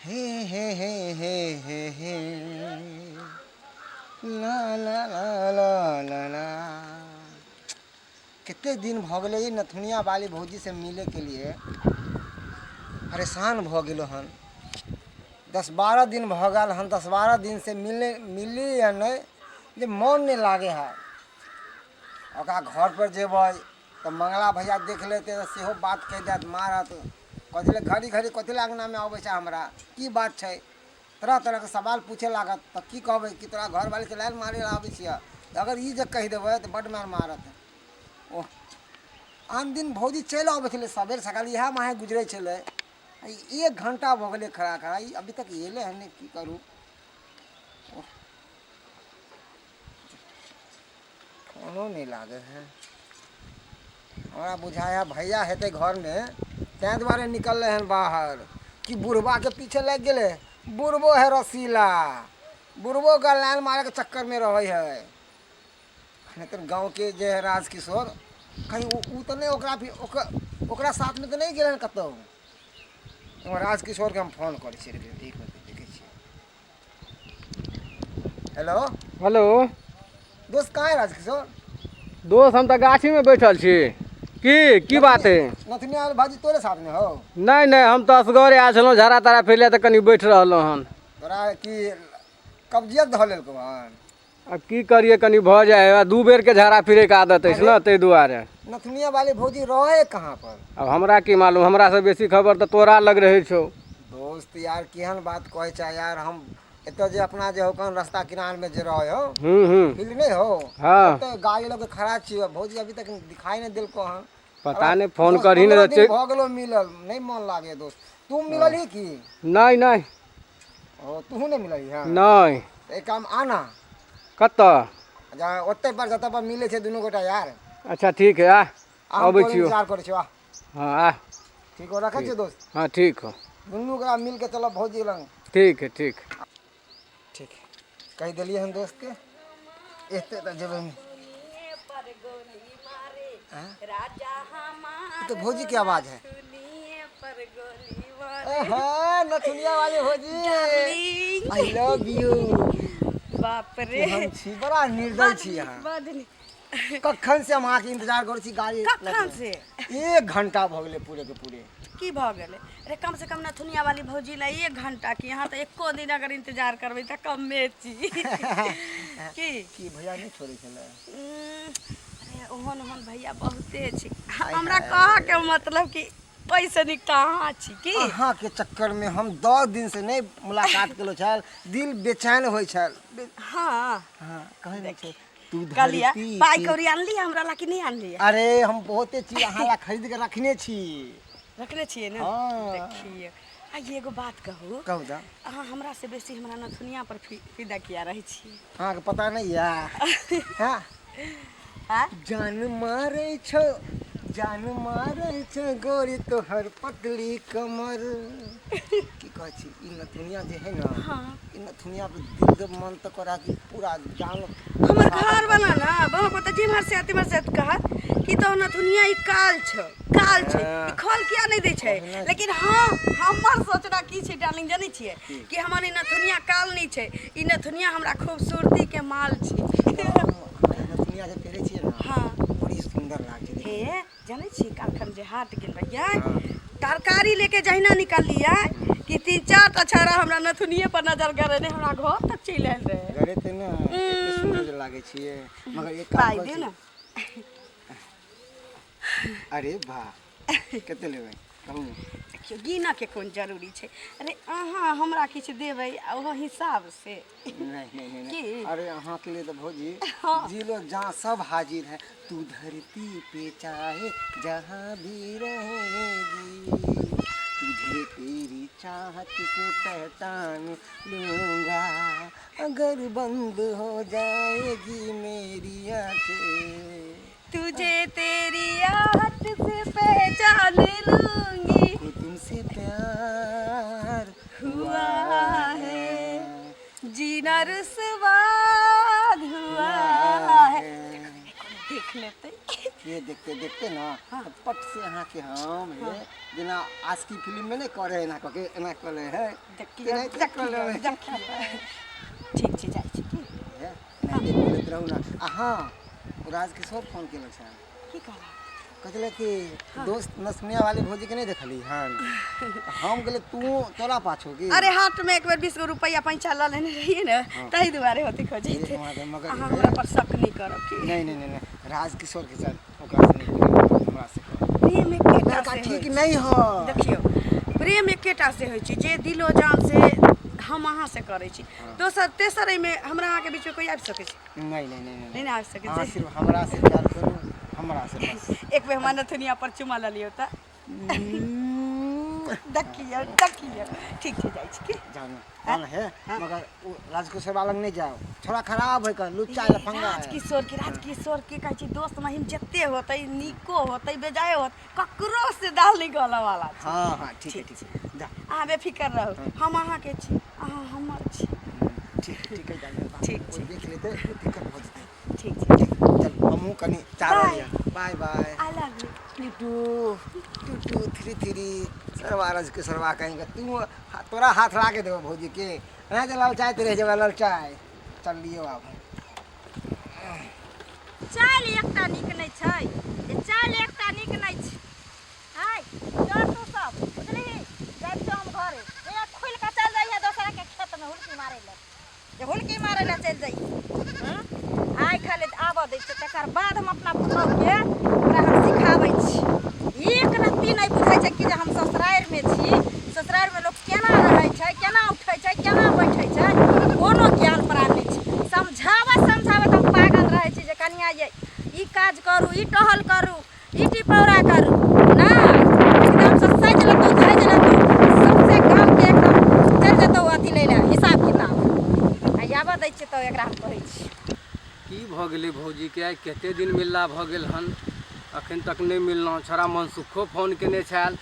हे हे हे हे हे हे ला ला ला ला ला ला। कते दिन भऽ गेलै ई नथुनिया बाली भौजीसँ मिलैके लिए परेशान भऽ गेलहुँ हन। 10-12 दिन भऽ गेल हन। 10-12 दिनसँ मिलने मिलली हँ नहि जे मोन नहि लागै है। ओकरा घरपर जेबै तऽ मंगला भैया देख लेतै तऽ सेहो बात कहि देत, मारत। कथी लए घड़ी घड़ी कथी लए अङ्गनामे अबै छै, हमरा की बात छै, तरह तरहके सवाल पूछे लागत। तऽ की कहबै कि तोरा घरवालीके लाइन मारै लए आबै छियै? तऽ अगर ई जे कहि देबै तऽ बड्ड मारि मारत। ओह, आन दिन भौजी चलि अबै छलै सबेर सकाल, इएह माहे गुजरै छलै। आ ई 1 घंटा भऽ गेलै खड़ा खड़ा, ई अभी तक एलै हन नहि। की करू? ओह, फोनो नहि लागै है। हमरा बुझाइ है भैया हेतै घरमे, ताहि दुआरे निकललै हन बाहर। कि बुढ़बाके पीछे लागि गेलै? बुढ़बो है रसीला, बुढ़बोके लाइन मारैके चक्करमे रहै है। नहि तऽ गाँवके जे है राजकिशोर, कहीं ओ तऽ नहि ओकरा भी ओकर ओकरा साथमे तऽ नहि गेलै हन कतहु। राजकिशोरके हम फोन करै छियै, एक मिनट देखै छियै। हेलो। हेलो। दोस्त, कहाँ है राजकिशोर? दोस्त, हम तऽ गाछीमे बैठल छी। की की बात है? नथुनिया भाजी तोरे साथमे हो? नहि नहि, हम तऽ असगरे आयल छलहुँ। झाड़ा तारा फिरले तऽ कनि बैठ रहलहुँ हन। तोरा की कब्जियत धऽ लेलकौ हन? आब की करियै, कनि भऽ जाइ है। 2 बेरके झाड़ा फिरैके आदत अछि ने, ताहि दुआरे। नथुनिया वाली भौजी रहे कहाँ पर? आब हमरा की मालूम, हमरासँ बेसी खबर तऽ तोरा लग रहै छौ। दोस्त यार, केहन बात कहै छै यार। हम एतऽ जे अपना जे हो कन रास्ता किनारमे जे रहे हो, हूँ हूँ फील्ड नहि हो? हाँ। ओतऽ गाड़ी लऽ के खड़ा छियै, भौजी अभी तक दिखाई नहि देलको हन। पता नहि, फोन करही ने। 15 दिन भऽ गेलो मिलल नहि, मन लागे। दोस्त, तू मिलल ही की? नहि नहि। ओ, तू नहि मिलल हँ? नहि। तऽ एक काम, आना। कतऽ? जा ओतै पर जतऽ पर मिलै छै दुनू गोटा यार। अच्छा, ठीक है, आ। आ, हम अबै तोहर छियौ। इंतजार करै छियौ, आ। हँ, आ। ठीक हो, रखै छियौ दोस्त। हँ, ठीक हो। दुनू गोटा मिल के चलब भौजी लग। ठीक है, ठीक। ठीक है, कहि देलियै हन दोस्तके, एते तऽ जेबै। ई तो भौजी के आवाज है। हाँ, नथुनिया वाली भौजी, I love you. बाप रे! हम छी बड़ा निर्दय छी अहाँ। बड नीक। कखन से हम अहाँके इंतजार करै छी गाड़ी। कखन से? 1 घंटा भऽ गेलै पूरे के पूरे। की भऽ गेलै? अरे, कम से कम नथुनिया वाली भौजी ला 1 घंटा की, यहाँ तऽ एको दिन अगर इंतजार करबै तऽ कमे छी की। की भैया नहि छोड़ै छलै? अरे, ओहन ओहन भैया बहुते छै। हमरा कहऽके मतलब कि ओहिसँ नीक तऽ अहाँ छी की। अहाँके चक्कर में हम 10 दिन से नहीं मुलाकात केलो छल, दिल बेचैन होइ छल। हाँ, कहै नहि छै तू कहलियै धरती पाइ के- कौड़ी आनलियै हमरा ला कि नहि आनलियै? अरे, हम बहुते चीज अहाँ ला खरीद के रखने छी। रखने छियै ने? हाँ। देखियै, आ एगो बात कहू? कहू तऽ। अहाँ हमरा से बेसी हमरा नथुनिया पर फिदा किया रहै छी? अहाँके पता नहीं या हाँ? आँ? जान मारै छौ, जान मारै छौ गोरी तोहर पतली कमर। की कहै छी, ई नथुनिया जे है ने, ई नथुनिया पर दिल के मन तऽ करा कि पूरा जान। हमर घर वाला ने बहुत पता जिम्हर से तिम्हर से कहत कि तो नथुनिया ई काल छौ, काल छै, ई खोल किया नहि दै छै? लेकिन हाँ, हमर सोचना की छै डार्लिंग, जनै छियै कि हमर ई नथुनिया काल नहि छै, ई नथुनिया हमरा खूबसूरती के माल छै। ई नथुनिया जे पहिरै छियै ने, बड़ी सुन्दर लागै छै देखैमे। हे, जनै छियै, काल्हिखन जे हाट गेल रहियै तरकारी लेके, जहिना निकललियै कि तीन चार टा छौड़ा हमरा नथुनिये पर नजर गड़ेने हमरा घर तक चलि आयल रहे। घरे ते ने एते सुन्दर जे लागै छियै, मगर एक काम पाइ करै दे छी। ने। अरे वाह, कते लेबै, कहू ने। देखियौ, गिनऽ के कोन जरूरी छै? अरे, अहाँ हमरा किछु देबै आ ओहो हिसाब से। नहीं नहीं नहीं। की? नहीं, अरे, अहाँ के लिए तो भौजी जी लो जहाँ सब हाजिर है। तू धरती पे चाहे जहाँ भी रहेगी, तुझे तेरी चाहत से पहचान लूंगा, अगर बंद हो जाएगी मेरी आंखें। तुझे तेरी आहट से पहचान लूंगी। को तुमसे प्यार हुआ है, जीना रुसवा हुआ है। देख लेते। ये देखते देखते ना तऽ पट से अहाँके हम हे जेना आस्की फिल्म में नहि करे एना कऽ के एना कऽ ले है देखियौ तेनाहिते कऽ लेबै। देखियौ ठीक छै जाइ छी की हे, एनाहिते बोलैत रहू ने आ हँ ओ राजकिशोर फोन केलक छल की कहला कहले कि दोस्त नसनिया वाली भौजी के नहीं देखली हन हम गेले तू तोरा पाछू की अरे हाट में एक बेर 20 गो रुपया पैसा लऽ लेने रहियै ने ताहि दुआरे होते खोजैत ये वहाँ के मगर अहाँ हमरा पर शक नहि करब की नहीं नहीं नहीं नहीं राजकिशोर के साथ ओकरा से नहीं बोलू, हमरा से कह प्रेम एकेटा लड़का से ठीक होइ छै। नहीं हो देखियौ प्रेम एकेटा से होइ छै जे दिलो जान से हम अहाँ से करै छी दोसर तेसर एहिमे हमरा अहाँके बीचमे कोइ आबि सकै छै नहीं नहीं नहीं नहि ने आबि सकै अहाँ छै सिर्फ हमरा से प्यार करू हमरा से बस एक बेर हमरा नथुनिया पर चुमा लऽ लियौ तऽ देखियौ देखियौ ठीक छै जाइ छी की जाओ ना जाओ ना है मगर वो राजकिशोर वाला नहीं जाओ थोड़ा खराब है कर लुच्चा लफंगा है राजकिशोर के राजकिशोर के कहै छी दोस्त महिम जते होतै नीको होतै बेजाय होतै ककरो से दाल नहीं गलऽ वाला छै हाँ हाँ ठीक है ठीक है जा अहाँ बेफिकर रहू हम अहाँके छी अहाँ हमर छी ठीक ठीक है जा ठीक छै देख लेते दिक्कत भऽ जेतै ठीक छै चल हमहूँ कनि जा रहल Bye. यऽ bye bye I love you two two two two three three सरवा रज के सरवा कहीं तू तोरा हाथ लागे देबो भौजी के ना जे ललचाइत रहि जेबै ललचाय चल लियौ आब चालि एकटा नीक नहि छै जे चालि एकटा नीक नहि छै आय चल तू सब बुझलिही जाइ छियौ हम घरे ए खुलि कऽ चल जइहे दोसराके खेतमे हुलकी मारै लए जे हुलकी मारै लए चलि जइहे हँ आइ खाली आबऽ दै छियै तकर बाद हम अपना पुतहुके ओकरा हम सिखाबै छी एक रत्ती नहि बुझै छै कि जे हम ससुरारिमे छी ससुरारिमे लोक केना रहै छै केना उठै छै केना बैठै छै कोनो ज्ञान प्राण नहि छै समझाबैत समझाबैत हम पागल रहै छी जे कनिआँ ये ई काज करू ई टहल करू ई टिपौरा करू नहि एकदमसँ सजि लेतौ धजि लेतौ सौँसे गामके एकदम चलि जेतौ अथी लै लए हिसाब किताब आ आबऽ दै छियै तऽ एकरा हम कहै छी की भऽ गेलै भौजीके आइ कते दिन मिलला भऽ गेल हन अखन तक नहि मिललहुँ छोड़ा मनसुखो फोन केने छल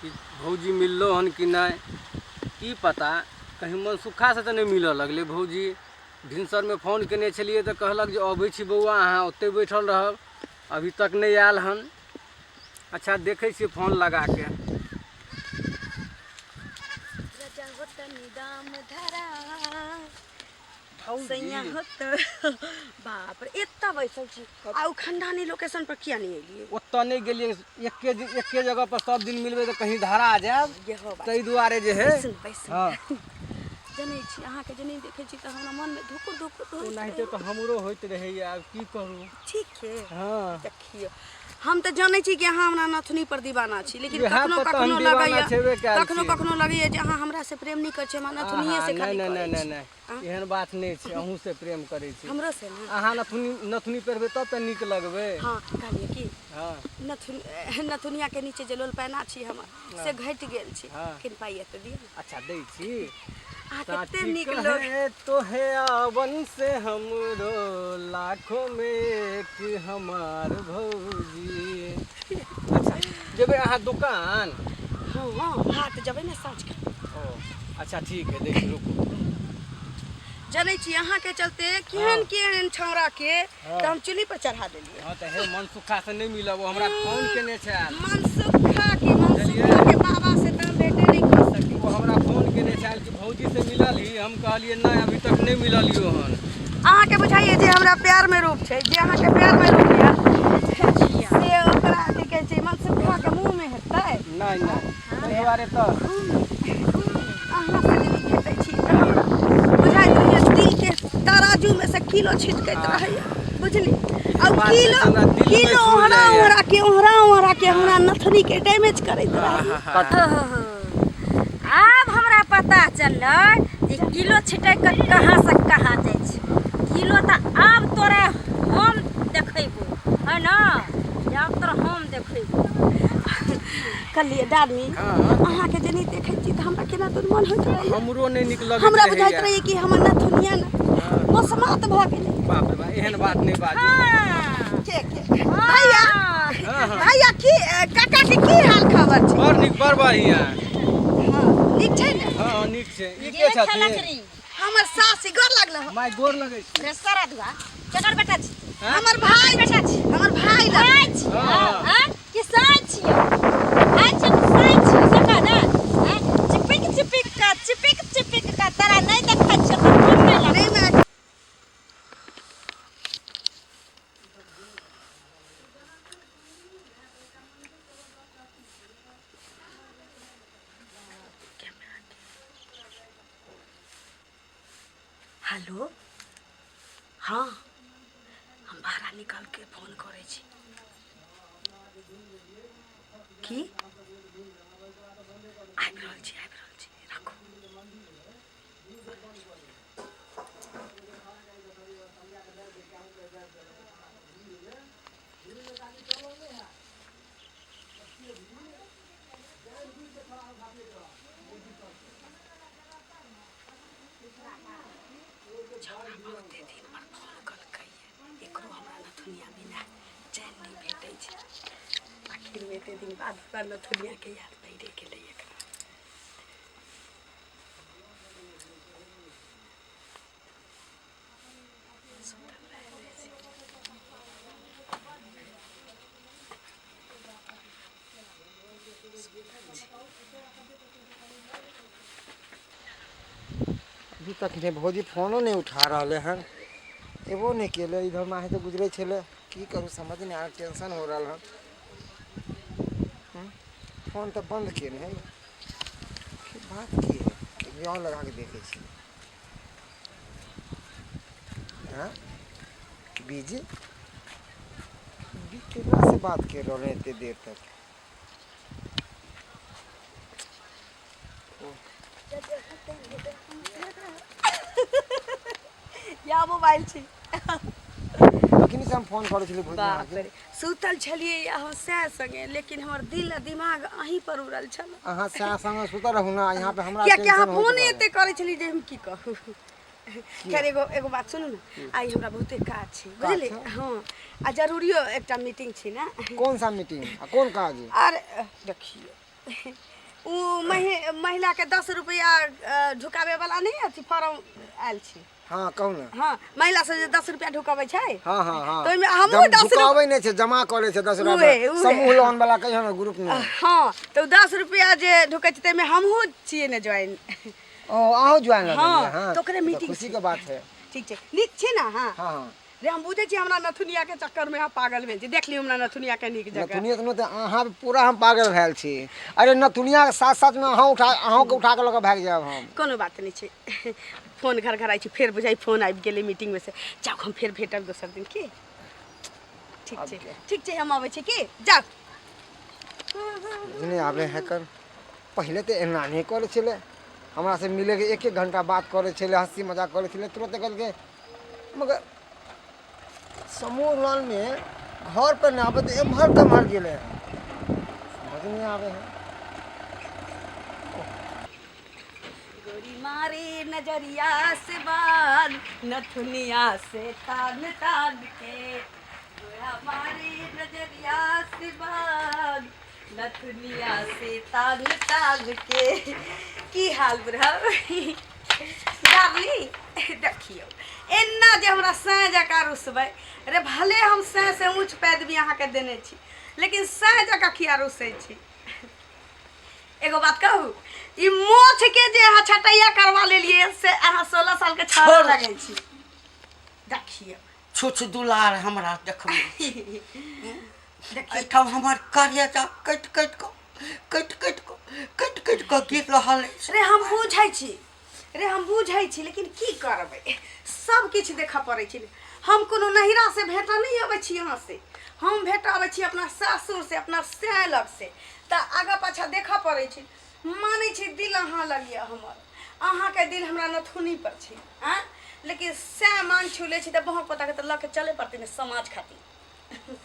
कि भौजी मिललो हन कि नहि की पता कहीं मनसुखासँ तऽ नहि मिलऽ लगलै भौजी भिनसरमे फोन केने छलियै तऽ कहलक जे अबै छी बौआ अहाँ ओतहि बैठल रहब अभी तक नहि आयल हन अच्छा देखै छियै फोन लगाके राजा हो तनी दाम धरा सैया हो तऽ बाप रे एतऽ बैसल छी आ ओ खंडानी लोकेशन पर किया नहि एलियै ओतऽ नहि गेलियै एके दिन एके जगह पर सब दिन मिलबै तऽ कहीं धरा जायब इहो बात ताहि दुआरे जे है बैसू बैसू हँ जनै छी अहाँके जे नहि देखै छी तऽ हमरा मनमे धुकुर धुकुर होइत ओनाहिते रहैए। तऽ हमरो होइत रहैए आब की करू ठीक छै हँ देखियौ हम तऽ जनै छी कि अहाँ हमरा नथुनी पर दीवाना छी लेकिन इएह कखनो पर तऽ हम कखनो दीवाना लगैया छेबे कयल कखनो छी। कखनो लगैया जे अहाँ हमरा से प्रेम नहि करै छी हमरा नथुनिये से आहा, खाली नहि करै नहि नहि छी नहि एहन बात नहि छै अहूँ से प्रेम करै छी हमरो से ने अहाँ नथुनी नथुनी पहिरबै तब तऽ नीक लगबै हँ कहलियै कि हँ नथुन नथुनिया के नीचे जे लोल पैना छी हमर से घटि गेल छी हँ। किन पाइ एते दिअ ने अच्छा दै छी अहाँ कते साची नीक लोक कहे तो है आवन से हमरो लाखों में एक हमार भौजी अच्छा जेबै अहाँ दुकान हँ हँ हाट जेबै ने साँझ के ओ अच्छा ठीक है देखी रुकू जनै छी अहाँके चलते केहन केहन छौड़ा के तऽ हम चुल्ही पर चढ़ा देलियै हँ तऽ हे मनसुखा से नहि मिलब ओ हमरा फोन केने छल मनसुखा के मनसुखा के बाबा से तऽ हम भेटे नहि कऽ सकै ओ हमरा फोन केने छल कि भौजी से मिलल ही हम कहलियै नहि अभी तक नहि मिलल यौ हन अहाँके बुझाइए जे हमरा प्यारमे रूप छै जे अहाँके प्यारमे रूप यऽ से ओकरा की कहै छै मनसुखा के मुँहमे हेतै नहि नहि ताहि दुआरे तऽ अहाँ से जे भेटै छी तऽ हमरा बुझाइत रहैए दिलके तराजूमे से किलो छिटकैत रहैए बुझली आ बात किलो हमरा दिलमे किलो छू ओहरा जाइए। ओहरा के ओहरा ओहरा के हमरा नथनी के डैमेज करैत रहैए आब हमरा पता चललै जे किलो छिटक कऽ कहाँ से कहाँ जाइ छै किलो तऽ आब तोरा हम देखैबो है ने जे आब तोरा हम देखैबो कहलियै डार्लिंग हँ। अहाँके जे नहि देखै छी तऽ हमरा केना तऽ मन होइत रहैए हमरो नहि नीक लगैत हमरा रहैए। बुझाइत रहैए कि हमर नथुनिया ने मसमात भऽ गेलै बाप रे बाप एहन बात नहि बाजू हाँ के के भैया हँ हँ भैया की काका के की हाल खबर छै बड़ नीक बड़ बढ़िआँ हँ नीक छै ने हँ हँ नीक छै ई गे के छथिन खेलकरी हमर सास गोर लागल माय गोर लगै छी रे सारा दुआ केकर बेटा छी हमर भाई बेटा छी। हमर भाई लग भाई छियै हाँ। हाँ कि साँझ छियै भाई छियै कि साँझ छियै से कह ने हाँ? चिपिक चिपिक कऽ चिपिक चिपिक कऽ तोरा नहि देखै छियौ तऽ मोन नहि लगै नहीं मैं हेलो हाँ हम भाड़ा निकाल के फोन करै छी की आबि रहल छी आबि रहल छी राखू। छौड़ा बहुते दिन पर फोन केलकैए एकरो हमरा नथुनिया बिना चैन नहि भेटै छै। आखिरमे एते दिन बाद हमरा नथुनियाके याद पड़ि गेलै एकरा। सुतल रहै छै। सुतल छै। अभी तक नहि भौजी फोनो नहि उठा रहलै हन, एबो नहि केलै। इधर माहे तऽ गुजरै छलै, की करू समझ नहि आ टेंशन हो रहल हन। फोन तऽ बन्द केने है, की बात की है? एक बेर और लगा के देखै छी। हाँ बिजी केकरा से बात कर रहल है एते देर तक? या मोबाइल छी। कखनी से हम फोन करै छलियै भौजी बाप अहाँके। रे, सुतल छलियै या हम सएह संगे, लेकिन हमर दिल आ दिमाग अहीं पर उड़ल छल। अहाँ सएह संगे सुतल रहू ने, यहाँ पे हमरा कियाकि अहाँ टेंशन होइत फोन रहै। एते करै छलियै जे हम की कहू। खैर एगो एगो बात सुनू ने, आइ हमरा बहुते काज छै बुझलियै। छै? हँ, आ जरूरियो एकटा मीटिंग छै ने। कौन सा मीटिंग आ कोन काज? आर देखियौ ओ महिलाके 10 रुपैआ ढुकाबै वाला नहि अथी फॉर्म आयल छै। हाँ कहू ने। हाँ, महिला सब जे 10 रुपैआ ढुकाबै छै। हाँ हाँ हाँ तऽ ओहिमे हमहूँ 10 ढुकाबै नहि छै, जमा करै छै 10 उहे, रुपैआ उहे। समूह लोन वाला कहियो ने ग्रुप में। हाँ, तऽ ओ 10 रुपैआ जे ढुकै छै ताहिमे हमहूँ छियै ने ज्वाइन। ओ अहूँ ज्वाइन लगलियै? हाँ, हाँ तऽ ओकरे तऽ मीटिंग खुशी छै। के बात है। ठीक छै, नीक छी ने? हाँ हाँ हाँ रे, हम बुझै छी हमरा नथुनिया के चक्कर में अहाँ पागल भेल छी। देख लियौ हमरा नथुनिया के नीक जगह। नथुनिया तऽ अहाँ पूरा हम पागल भेल छी। अरे नथुनिया के साथ साथ में अहाँ उठा अहूँके उठा के लऽ कऽ भागि जायब हम। कोनो बात नहि छै। फोन घर घर छै, फेर बुझाइ फोन आबि गेलै मीटिंग में से। जाउ, हम फेर भेटब दोसर दिन की। ठीक छै, ठीक छै, हम अबै छी की, जाउ। नहि आबै है कर, पहिले तऽ एना नहि करै छलै। हमरा से मिलेके एक एक घंटा बात करै छलै, हँसी मजाक करै छलै, तुरंत कहलकै। मगर समूह लोन में घर पर ना आबे तऽ एम्हर केम्हर गेलै हन, समझ नहीं आबै है। गोरी मारे नजरिया से बाल नथुनिया से तान तान के, गोरा मारे नजरिया से बाल नथुनिया से तान तान के। की हाल बुढ़ा डार्लिंग? देखियौ, एना जे हमरा सैं जकाँ रुसबै रे, भले हम सैं से ऊँच पैदवी अहाँके देने छी, लेकिन सैं जकाँ किया रुसै छी? एगो बात कहू, ई मोछ के जे अहाँ छटैया करवा लेलियै से अहाँ 16 साल के छौड़ा छोड़। लगै छी। देखियौ छुछ दुलार हमरा देखबै। देखियौ एहिठाम हमर करेजा कटि कटि कऽ कटि कटि कऽ कटि कटि कऽ गिर रहल अछि। रे हम बुझै छी रे, हम बुझै छी, लेकिन की करबै, सब किछु देखऽ पड़ै छै। हम कोनो नहिरा से भेटऽ नहि अबै छी अहाँ से, हम भेटऽ अबै छी अपना सासुर से, अपना सैं लग से, तऽ आगाँ पाछाँ देखऽ पड़ै छै। मानै छी दिल अहाँ लग यऽ हमर, अहाँके दिल हमरा नथुनी पर छै। आँय, लेकिन सैं मांग छू लै छी तऽ बहक पताके तऽ लऽ के चलै पड़तै ने समाज खातिर।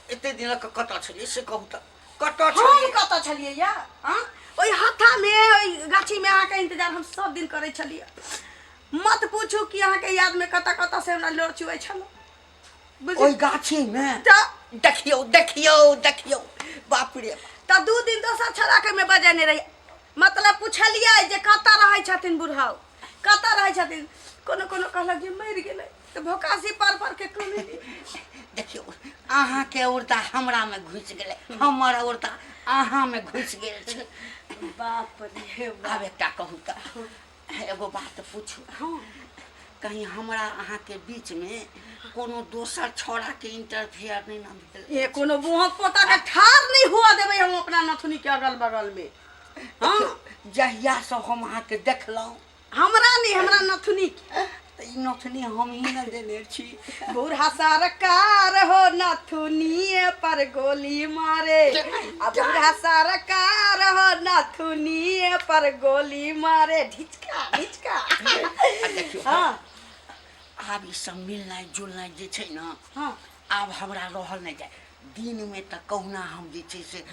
एते दिनक कतऽ छलियै से कहू तऽ, कतऽ हम छलियै? कतऽ छलियै या? आँ, ओहि हत्थामे ओहि गाछीमे अहाँके इंतजार हम सब दिन करै छलियै। मत पूछू कि अहाँके यादमे कतऽ कतऽ से हमरा लोर चुअै छल। बुझ ओहि गाछीमे? तऽ देखियौ देखियौ देखियौ, बाप रे। तऽ 2 दिन दोसर छौड़ाके मे बजेने रही, मतलब पुछलियै जे कतऽ रहै छथिन बुढ़ाउ, कतऽ रहै छथिन। कोनो कोनो कहलक जे मरि गेलै। तऽ भोकासी पर पर के कमे देखियौ अहाँके उर्दा हमरामे घुसि गेलै, हमर उर्दा अहाँमे घुसि गेल छै। बाप रे बाप। आब एकटा कहू तऽ, एगो बात पूछू? हँ। कहीं हमरा अहाँके बीचमे कोनो दोसर छौड़ाके इंटरफेयर नहि ने भेल? ये कोनो बुहक पोता के ठार नहीं हुआ देबै हम अपना नथुनी के अगल बगल में। हाँ। जहियासँ हम अहाँके देखलहुँ, हमरा नहीं, हमरा नथुनी के। तऽ ई नथुनी हमही ने देने छी। बूढ़ा सरकार हो नथुनिए पर गोली मारे, आ बूढ़ा सरकार हो नथुनिए पर गोली मारे, ढिचका ढिचका। आ देखियौ, हाँ। आब ई सब मिलनाइ जुलनाइ जे छै ने, हाँ, आब हमरा रहल नहि जाय। दिनमे तऽ कहुना हम जे छै से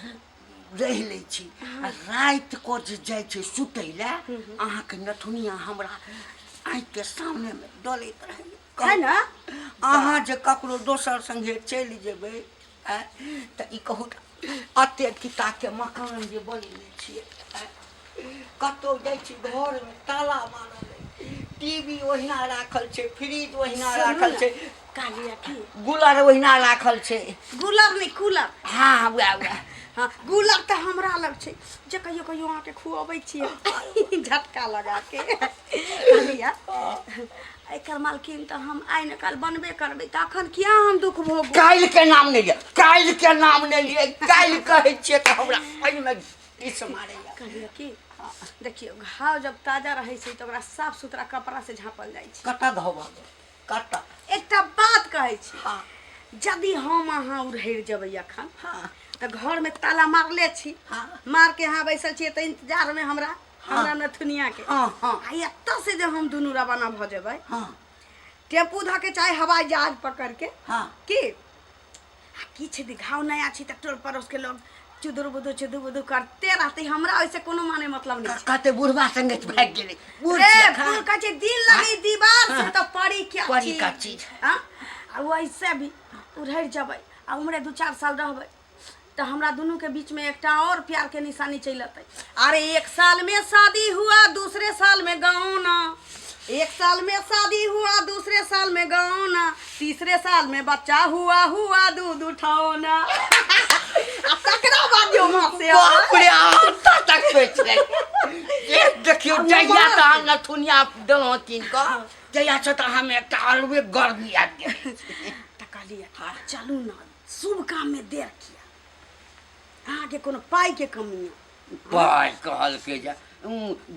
रहि लै छी, आ राति कऽ जे जाइ छै सुतै लए, अहाँके नथुनिया हमरा आँखिके सामनेमे डलैत रहैए है ने। अहाँ जे ककरो दोसर सङ्गे चलि जेबै आँय, तऽ ई कहू तऽ एते किताके मकान जे बनेने छियै आँय, कतहु जाइ छी घरमे ताला मारल अइ, टीवी ओहिना राखल छै, फ्रिज ओहिना राखल छै, कालिया की गुलर ओहिना राखल छै। गुलर नहि, कूलर। हँ, उएह उएह। हाँ, गुलर तऽ हमरा लग छै जे कहियो कहियो अहाँके खुअबै छियै झटका लगा के। कहलियै एकर मालकिन तऽ हम आइ ने काल्हि बनबे करबै, तऽ अखन किया हम दुख भोगू? काल्हि के नाम नहि लिअ, काल्हि के नाम नहि लिअ। काल्हि कहै छियै तऽ हमरा एहिमे टीस मारैया। कहलियै कि देखियौ, घाव जब ताजा रहै छै तऽ ओकरा साफ सुथरा कपड़ा से झाँपल जाइ छै। कतऽ घाव भऽ गेल, कतऽ? एकटा बात कहै छी। हाँ। यदि हम अहाँ उड़हरि जेबै अखन, हाँ, तऽ घरमे ताला मारले छी, हाँ, मार के अहाँ बैसल छियै तऽ इंतजारमे हमरा, हमरा नथुनिया के। हाँ हाँ। आ एतऽ से जे हम दुनू रवाना भऽ जेबै, हाँ, टेम्पू धऽ के चाहे हवाई जहाज पकड़ के, हाँ, की आ किछु घाव नया छी तऽ टोल पड़ोस के लोग चुदुर बुदुर चुदुर बुदुर करते रहते, हमरा ओहिसे कोनो माने मतलब नहीं छै। कहते बुढ़वा संगे भागि गेलै बूढ़ रे छियै एखन। बूढ़ कहै छै दिल लगी दीवार से तऽ पड़ी क्या पड़ी चीज का चीज। हाँ? आ वैसे भी उधर जेबै आ उम्हरे 2-4 साल रहबै तऽ हमरा दुनू के बीच में एकटा और प्यार के निशानी चलि अतै। अरे एक साल में शादी हुआ, दूसरे साल में गौना, एक साल में शादी हुआ, दूसरे साल में गौना, तीसरे साल में बच्चा हुआ, हुआ दूध उठौना, आ तकरा बाद जो माँ से बाप रे, अहाँ तक सोचि लै। ये देखियौ, जहिया तऽ अहाँ नथुनिया देलहुँ कीन कऽ, जहिया से तऽ अहाँमे एकटा अलगे गर्मी आबि गेल। तऽ कहलियै चलू ने, शुभ काम में देर किया? अहाँके कोनो पाइ के कमी है? पाइ कहलकै जे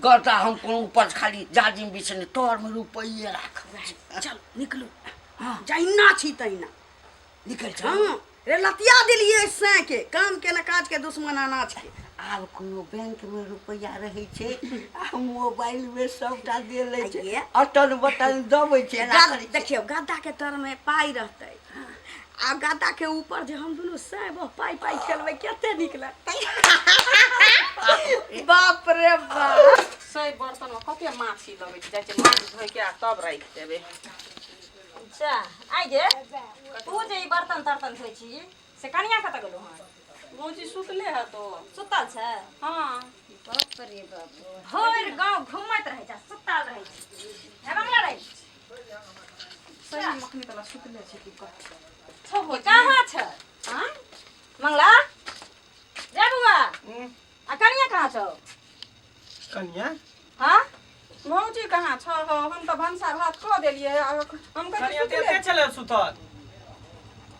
गर्दा हम कोनो ऊपर खाली जाजिम बिछने तरमे रुपैए राखब। चल निकलू। हाँ, जहिना छी तहिना निकल चल। हाँ रे, लतिया देलियै सैं के काम के न काज के दुश्मन अनाज के। आब कोनो बैंक में रुपैआ रहै छै? आ मोबाइल में सबटा दे लै छै। आइये। अटल बटल दबै छै, एना करै छै। देखियौ, गद्दा के तर में पाइ रहतै आ गद्दा के ऊपर जे हम दुनू सैं बह पाइ पाइ खेलबै, कते नीक लगतै। बाप रे बाप। सही बर्तन में कते माछी लगै छै, जाइ छै माछ धोइ के आ तब राखि देबै। अच्छा आइ गे, तू जे ई बर्तन तर्तन धोइ छी से कनिया कतऽ गेलौ हन? भौजी सुतले हेतो। सुतल छै? हाँ। बाप रे बाप, भरि गाँव घुमैत रहै छै, सुतल रहै छै। हे बंगला रे। सही मखनी तला सुतले छै की कहै छौ भौजी? कहाँ छै? आँय? मंगला रे बौआ, आ कनिया कहाँ छौ? कनिया? हाँ। भौजी कहाँ छौ हो? हम तऽ भनसा भात कऽ देलियै आ हम कहलियै कनिया सुतले। कते छलै सुतल?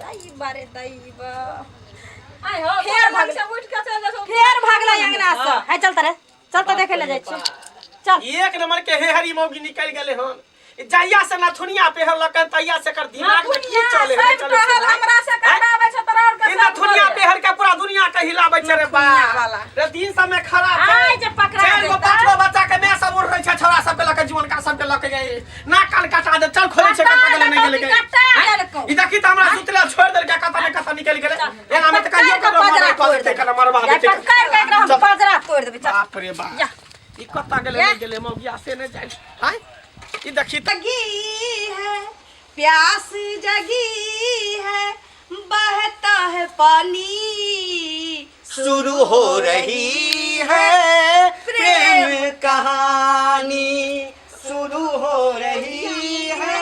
दाई बारे दाई बा। आइ हो, फेर फेर भागलै। से उठि के चलि जाइ छौ। फेर भागलै अंगना से। है चल तरे चल, तऽ देखे ले जाइ छी, चल। एक नंबर के हे हरी मौगी निकल गेले हन। जहिया से नथुनिया पेहरलक तहिया से एकर दिमाग में की चले है, सब चले छै। कहल हमरा से करबाबै छै तोरा और के ई सब नथुनिया करे। पेहर के पूरा दुनिया के हिलाबै छै रे बा। नथुनिया वाला। रे दिन सब में खराब छै। आइ जे पकड़ा 4 गो जेतै। 5 गो बच्चा के माय सब उड़ै छै, छोरा सब के लके, जीवन का सब के लके गई, नाक कान कटा दे। चल खोले छै, कतऽ गेलै नहि गेलै। कटा देलकौ। ई देखी तऽ हमरा सुतले छोड़ि देलकै, कतऽ ने कतऽ निकलि गेलै। एना मे तऽ कहियो कहियो मर्डर कऽ देतै, कना मरबा देतै। पकड़ के एकरा हम पंजरा तोड़ि देबै, चल। बाप रे बाप, जा। ई कतऽ गेलै नहि गेलै मौगिया से नहि जानि। आँय, ई देखी तऽ जगी है प्यास, जगी है, बहता है पानी, शुरू हो रही है प्रेम कहानी, शुरू हो रही है।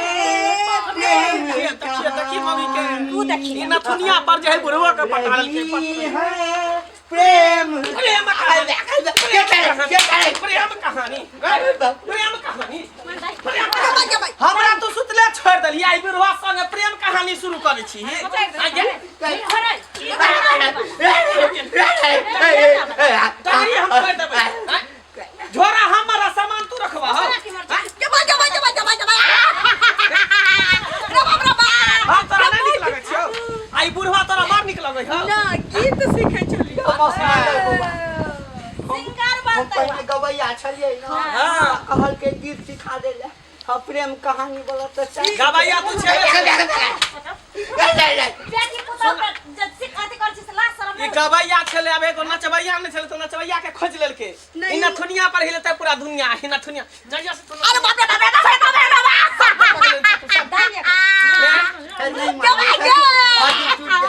देखी ई नथुनिया पर जे है बुढ़वा के पटा लेलकै। रही है प्रेम प्रेम कहानी, प्रेम कहानी, प्रेम कहानी, प्रेम कहानी। हमरा तो सुतले छोड़ देली, आई बुढ़वा संगे प्रेम कहानी शुरू करै छी। आगे तनी हम छोड़ देबै। आँय? झोरा हमर आ सामान तू रखबा हो। जबा जबा जबा जबा जबा रे बाप रे बाप। हम तोरा नहि नीक लगै छियौ? आई बुढ़वा तोरा बड़ नीक लगै हौ। ना गीत सीखे छलियै। सिंगर हम बनतै। पहिले गवैया छलियै ने। हाँ। कहलकै गीत सिखा दै लए, हम प्रेम कहानी वाला तऽ चाही। गवैया तू छेबे। बेटी पुतहु के जे सिख अथी करै छी से लाज शरम ई नहि होइ। गवैया छलै, आब एगो नचबैया नहि छलै तऽ नचबैया के खोजि लेलकै। नहि। ई नथुनिया पर हिलेतै पूरा दुनिया। ई नथुनिया जहिया से तू अरे बाप रे बाप रे बाप रे बाप रे बाप।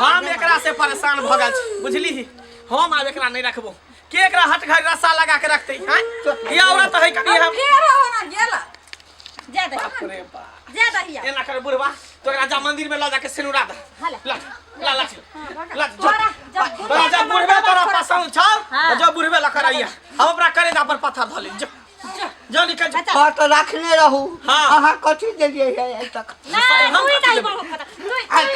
हम एकरा से परेशान भऽ गेल छी, बुझली? हम आब एकरा नहि रखबो। के एकरा हट घर रस्सा लगा के रखतै? हैं, ई औरत है कनी हम फेर होना गेला। जा दही। बाप रे बाप। जा दहिया। एना कर बुढ़वा, तो एकरा जा मंदिर में ल जाके सिनुरा दे। हले। ल ल ल ल। तोरा जब तोरा जब बुढ़बे तोरा पसंद छौ हाँ। तऽ जो बुढ़बे ल करैया, हम अपना करेजा पर पत्थर धऽ ले। जो जो निकल जो। हँ तऽ रखने रहू। हाँ। अहाँ कथी देलियै है आइ तक? नहीं हम तू ही कथी दही देबै? बहू पता तू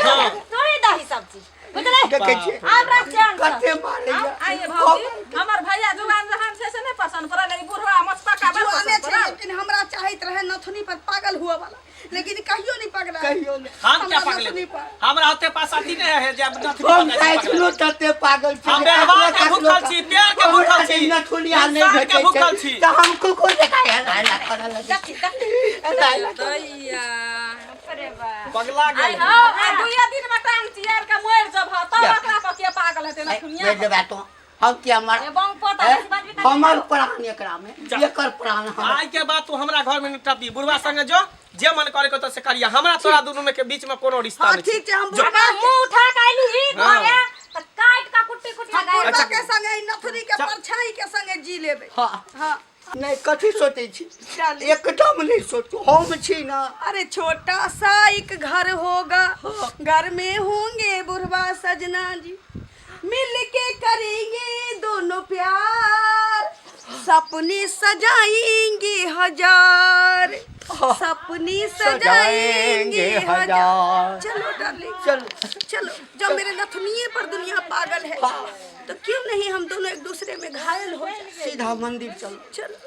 हाँ। तू ही दही सब्जी, बुझले? देखै छियै आब रख चैन से। कते मारैया। आइए भौजी, हमर भैया जुआन रहन छै से नहि पसंद पड़ल, ई बुढ़वा मचपका बड़ जुआने पसंद छै पड़ल। लेकिन हमरा चाहैत रहे नथुनी पर पागल हुआ वाला, लेकिन कहियो नहीं पगला। कहियो नहि। हम क्या हमरा पगले? नथुनी पर। हमरा ओते पास अथी नहीं है जे नथुनी हम पर जाइ पगले। छलहुँ तते पागल छी। हम व्यवहार के भूखल छी, प्यार के भूखल छी, नथुनिया नहि इंसान के भेटै भूखल छै छी। तऽ हम कुकुर जकाँ एना एना करऽ लगै देखी देखी। एना एना करऽ। दैया अरे बा। पगला आइ गेल। हौ, आ दुइये दिन में टांग चियार के मरि जब तब ओकरा पर के पागल हेतै नथुनिया? भेज देबा तो हम किया मर ए बंग पोता हैं? बेसी बाजबी तऽ हमर प्राण एकरा में, जा। एकर प्राण हमर। आइ के बाद तू हमरा घर में नहीं टपी। बुढ़वा संगे जो जे मन करे के तो से करिया, हमरा तोरा दुनू में के बीच में कोनो रिश्ता हाँ नहीं। ठीक छै, हम जो। बुढ़बा अगर मुंह उठा के आइली ही हाँ। घरे तऽ काटि के कुट्टी कुट्टी हम गाड़ि। बुढ़बा के संगे ई नथुनी के चल। परछाई के संगे जी लेबै। हाँ। हाँ। नहि, कथी सोचै छी? चल। एकदम नहि सोचू, हम छी ना। अरे छोटा सा एक घर होगा, घर में होंगे बुढ़वा सजना जी, मिल के करेंगे दोनों प्यार, सपने सजाएंगे हजार, सपने सजाएंगे हजार। चलो डार्लिंग। चलो। चलो। जब मेरे नथुनिए पर दुनिया पागल है तो क्यों नहीं हम दोनों एक दूसरे में घायल हो जाए? सीधा मंदिर चलो। चलो।